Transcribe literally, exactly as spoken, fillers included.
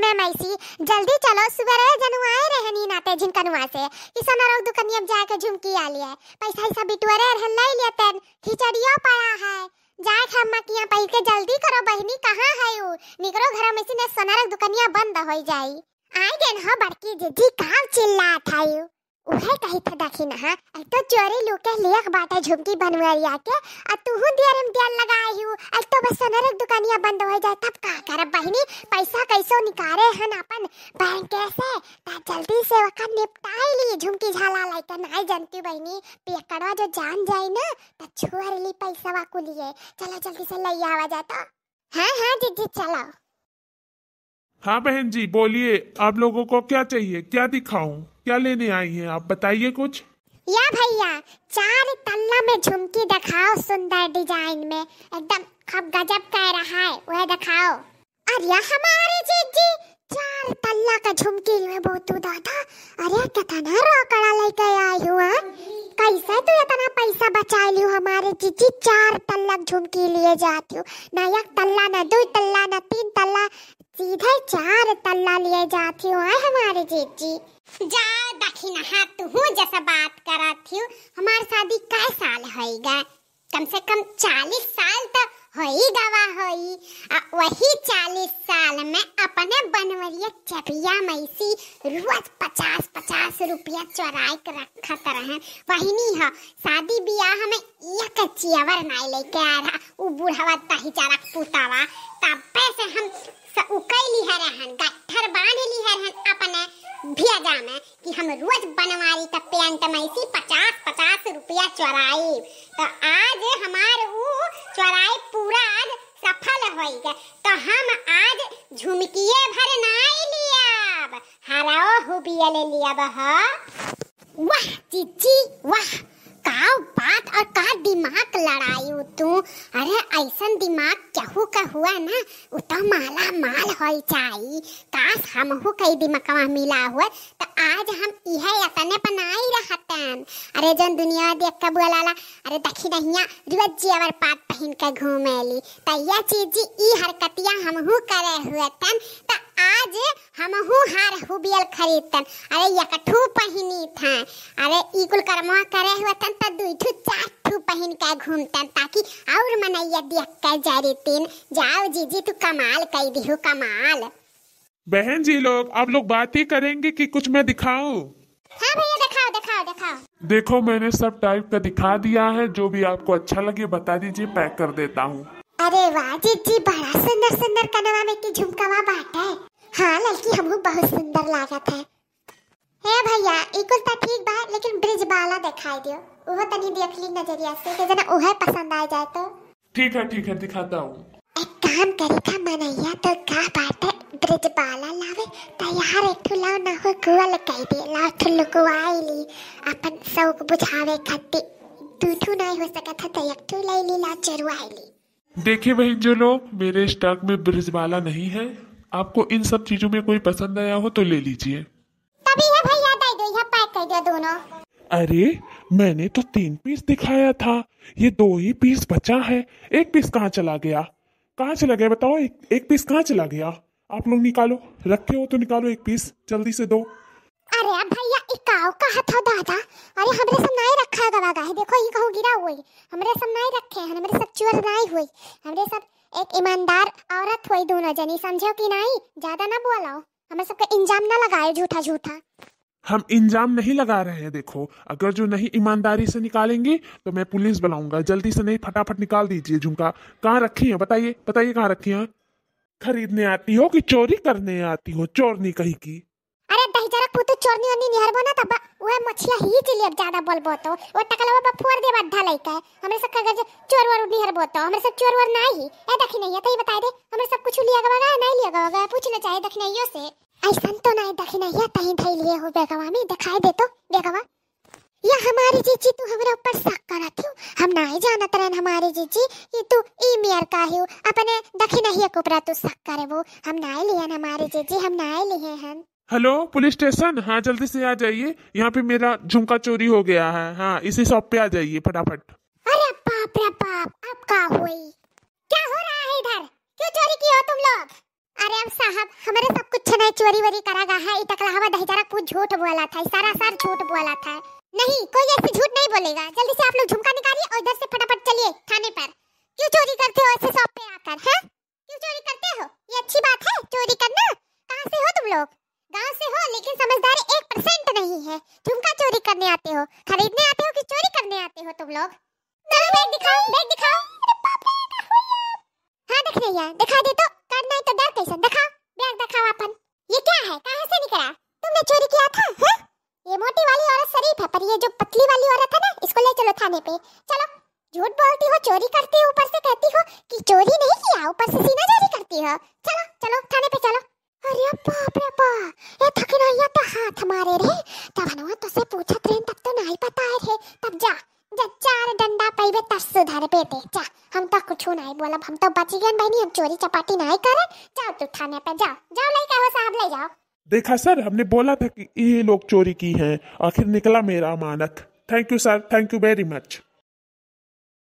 ए मइसी, जल्दी चलो, सुबेरे जनुआए रहनी नाते झिनकनुआ से, कि सोनरक दुकनिया में जाके झुमकी आ लिए, पैसा ऐसा बिटुअरे रहन, ले लेतन, खिचड़ियो पड़ा है, जाए के अम्मा किया पहिले जल्दी करो बहिनी, कहाँ है उ? निकरो घर में से, ने सोनरक दुकनिया बंद होइ जाई। आइ गेन हो बड़की जिज्जी, काव चिल्लात है उ? उहे कही था दखिनहा, अब तो चोरी लुके लियक बाटे झुमकी बनवरिया के, आ तुहू दियर में दियर लगाए हू, अब तो बस सोनरक दुकनिया बंद होइ जाए तब का करब बहिनी, पैसा कैसो निकारे हन अपन बैंक से, त जल्दी से ओकर निपटाई ली, झुमकी झाला लइके नाई जनती बहिनी, पियकड़वा जो जान जाई ना, त छोर ली पैसवा कुलिए, चलो जल्दी से लइ आवा जाए तो। हाँ, हाँ, जिज्जी, चलो। हाँ बहन जी, बोलिए, आप लोगों को क्या चाहिए, क्या दिखाऊं, क्या लेने आई हैं आप, बताइए कुछ। या भैया, चार तल्ला में झुमकी दिखाओ, सुंदर डिजाइन में, एकदम खूब गजब कह रहा है, वह दिखाओ। अरे हमारे जीजी, चार तल्ला का झुमकी लेबो तू दादा, अरे कितना रोकड़ा लेके आई हुआ, कैसे तू इतना पैसा बचाई लियो हमारे जीजी, चार तल्ला झुमकी लिए जाती हूँ, ना एक तल्ला, ना दो तल्ला, ना तीन तल्ला, सीधे चार तल्ला लिए जाती हूँ, आए हमारे जीजी। जा दखिनहा, तुहू जैसा बात करत हूँ, हमार शादी कै साल होइगा? कम से कम चालीस साल तो होई गवा होई। आ वही चालीस साल में अपने बनवरिया चबिया मइसी रोज पचास पचास रुपया चोराए के रखत रहन। वहिनी ह शादी बियाह में एक जेवर नाई लेके आ रहा, उ बुढ़वा दहिजरा पुतावा। तब्बे से हम स-, उकई लिहे रहन, गट्ठर बांध लिहे रहन अपने भेजा में। कि हम रोज बनवारी का पैंट मइसी पचास पचास रुपया चोराई, तो आज हमार उ चोराई पूरा आज सफल होइगा। तो हम आज झुमकिए भर नाई लियाब, हराओ हुबियल लियाब ह। वाह जीजी वाह, का बात और का दिमाग लड़ाई हो तू। अरे ऐसन दिमाग केहू का हुआ ना, उ तो माला माल होई जाई। काश हमहू कई दिमकवा मिला हुआ, त आज हम इहे एतने बनाई रहतन। अरे जौन दुनिया देख के बोलाला, अरे दखिनहिया रोज जेवर पात पहिन के घूमेली, त यह जीजी ई हरकतिया हमहू करे हुए तन, त आज हमहू हार हुबियल खरीदतन। अरे एकठू पहिनी था, अरे ई कुल करमवा करे हुए तन त दुई ठू चार ठू पहिन के घूमतन, ताकि और मनैया देख के जरितिन। जाओ जीजी, तू कमाल कई दिहू, कमाल। बहन जी लोग, आप लोग बात ही करेंगे कि कुछ मैं दिखाऊं? हाँ भैया, दिखाओ, दिखाओ, दिखाओ। देखो, मैंने सब टाइप का दिखा दिया है, जो भी आपको अच्छा लगे बता दीजिए, पैक कर देता हूँ। अरे वाह जीजी, बड़ा सुंदर सुंदर कनवा में की झुमकवा बाटे। हाँ ललकी, हमहू बहुत सुंदर लागत है। हे भैया, ई कुल त ठीक बा, लेकिन ब्रिज बाला दिखाई दियो, उहो तनी देख ली नजरिया से, के जना उहे पसंद आ जाए तो। ठीक है, ठीक है, दिखाता हूँ। एक काम करी था मनैया, तो का बाटे, ब्रिज बाला लावे, त यार एक ठो लाओ ना हो, गुआ लगाई दे, लाओ ठो लुकवाई ली, अपन शौक बुझावे खातिर। दू ठो नहीं हो सकत है, तो एक ठो ले ली, लाओ चरुआई ली। देखिए बहन जी लोग, मेरे स्टॉक में ब्रिज बाला नहीं है, आपको इन सब चीजों में कोई पसंद आया हो तो ले लीजिए। तभी है भैया, दे दो, यह पैक कर दो दोनों। अरे, मैंने तो तीन पीस दिखाया था, ये दो ही पीस बचा है। एक पीस कहाँ चला गया? कहाँ चला गया बताओ? एक, एक पीस कहाँ चला गया? आप लोग निकालो, रखे हो तो निकालो एक पीस, जल्दी से दो। अरे भैया, ई काव कहत हो दादा? अरे हमरे सब नाई रखा गवा गा है, देखो ई कहूँ गिरा हुई। हमरे सब नाई रखे हैं, हमरे सब चोर नाई हुई। हमरे सब एक ईमानदार औरत हुई दोनों जनी, समझो कि नाई? ज्यादा ना बोलो, हमरे सबके इंजाम ना लगाए झूठा झूठा। हम इंजाम नहीं लगा रहे हैं। देखो, अगर जो नहीं ईमानदारी से निकालेंगी तो मैं पुलिस बुलाऊंगा। जल्दी से नहीं, फटाफट निकाल दीजिए झुमका। कहाँ रखी हैं बताइए, बताइए कहाँ रखी हैं? खरीदने आती हो कि चोरी करने आती हो, चोरनी कहीं की? अरे दहिजरा पुतू, चोरनी ओरनी निहरबो ना तब उहे मछिया ही जिलियब ज्यादा बोलबो तो। वो टकलवा बा फोड़ देब अद्धा लइका। हमरे सब का अगर जो चोर वोर निहरबो तो, हमरे सब चोर वोर नाई ही। ए दखिनैया, तई बताई दे, हमरे सब कुछ लिया गवा गा, नाई लिया गवा गा, पूछ ले चाहे दखिनैयो से। ऐसन तो नाई दखिनैया, तहीं धई लिए हो बेगवा में, दिखाई दे तो बेगवा। या हमारी जीजी, तू हमरे ऊपर शक करत हो? हम नाई जानत रहन हमारी जीजी, ये तू ई मेर का हो, अपने दखिनैया के ऊपर तू शक करे वो। हम नाई लियन हमारी जीजी, हम नाई लिए हन। हेलो, पुलिस स्टेशन। हाँ, जल्दी से आ जाइए, यहाँ पे मेरा झुमका चोरी हो गया है। हाँ, इसी शॉप पे आ जाइए फटाफट। अरे बाप रे बाप, अब का हुई? क्या हो रहा है इधर? क्यों चोरी की हो तुम लोग? अरे अब साहब, हमरे सब कुछ नहीं चोरी वोरी करा गा है। ई टकला हवा दहिजरा कुछ झूठ बोला था, सरासर झूठ बोला था। नहीं, कोई ऐसे झूठ नहीं बोलेगा। जल्दी से आप लोग झुमका निकालिए और इधर से फटाफट चलिए थाने पर। क्यों चोरी करते हो ऐसे शॉप पे आकर, हैं? क्यों चोरी करते हो? ये अच्छी बात है चोरी करना? कहाँ से हो तुम लोग? गांव से हो, लेकिन समझदारी एक परसेंट नहीं है। झुमका चोरी करने आते हो, खरीदने आते हो कि चोरी करने आते हो तुम लोग? चलो बैग दिखाओ, बैग दिखाओ। अरे बाप रे, का हुआ? हाँ देख रही है, दिखा दे तो। करना है तो डर कैसे? दिखाओ, बैग दिखाओ अपन। ये क्या है, कहाँ से निकला? तुमने चोरी किया था, हाँ? ये मोटी वाली औरत शरीफ है, पर ये जो पतली वाली औरत है ना, इसको ले चलो थाने पे। चलो। झूठ बोलती हो, चोरी करती हो, ऊपर से कहती हो कि चोरी नहीं किया, ऊपर से सीना चोरी करती हो। चलो चलो थाने पे चलो। अरे बाप रे बाप, ये थकनैया तो हाथ मारे रे। तब हनवा तो से पूछत रहे, तब तो नहीं पता है रे। तब जा, जा चार डंडा पैबे तब सुधर बेटे। जा, हम तो कुछ नहीं बोलब, हम तो बच गए बहनी, हम चोरी चपाटी नहीं करे। जाओ तू थाने पे, जाओ जाओ, लेके आओ साहब, ले जाओ। देखा सर, हमने बोला था कि ये लोग चोरी की हैं, आखिर निकला मेरा अमानत। Thank you sir, thank you very much।